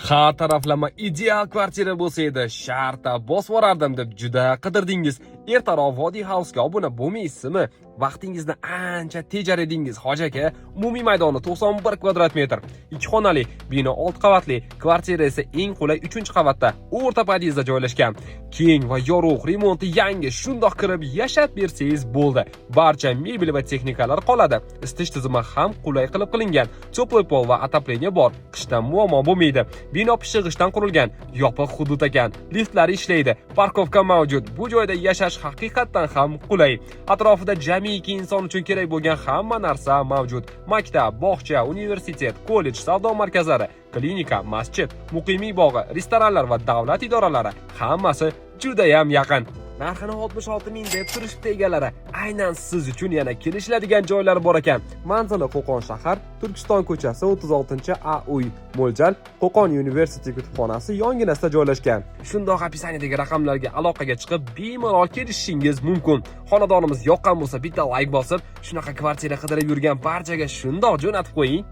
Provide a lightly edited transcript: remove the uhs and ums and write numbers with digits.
Har taraflama ideal kvartira bo'lsa edi, shartta bosib borardim deb juda qidirdingiz. Ertaroq Vodiy House'ga obuna bo'lmaysizmi? Vaqtingizni ancha tejar edingiz, hoji aka. Umumiy maydoni 91 kvadrat metr. Ikki xonali, bino 6 qavatli, kvartira esa eng qulay 3-qavatda, o'rta podyezdda joylashgan. Keng va yorug', remonti yangi, shundoq kirib yashab bersangiz bo'ldi. Barcha mebel va texnikalar qoladi. Isitish tizimi ham qulay qilib qilingan. Теплый пол va отопление bor. Qishda muammo bo'lmaydi. Bino pishiq g'ishtdan qurilgan, yopiq hudud ekan. Liftlari ishlaydi, парковка mavjud. Bu joyda yashash haqiqatdan ham qulay. Atrofida jamiki inson uchun kerak bo'lgan hamma narsa mavjud. Maktab, bog'cha, universitet, kollej, savdo markazlari, klinika, masjid, muqimiy bog'i, restoranlar va davlat idoralari, hammasi judayam yaqin. Narxini 66 ming deb turishibdi egalari. Aynan siz uchun yana kelishiladigan joylar bor ekan. Manzili: Qo'qon shahar, Turkiston ko'chasi, 36-A uy. Mo'ljal: Qo'qon University kutubxonasi yonginasida joylashgan. Shundoq описание dagi raqamlarga aloqaga chiqib, bemalol kelishishingiz mumkin. Xonadonimiz yoqqan bo'lsa, bitta layk bosib, shunaqa kvartira qidirib yurgan barchaga shundoq jo'natib qo'ying.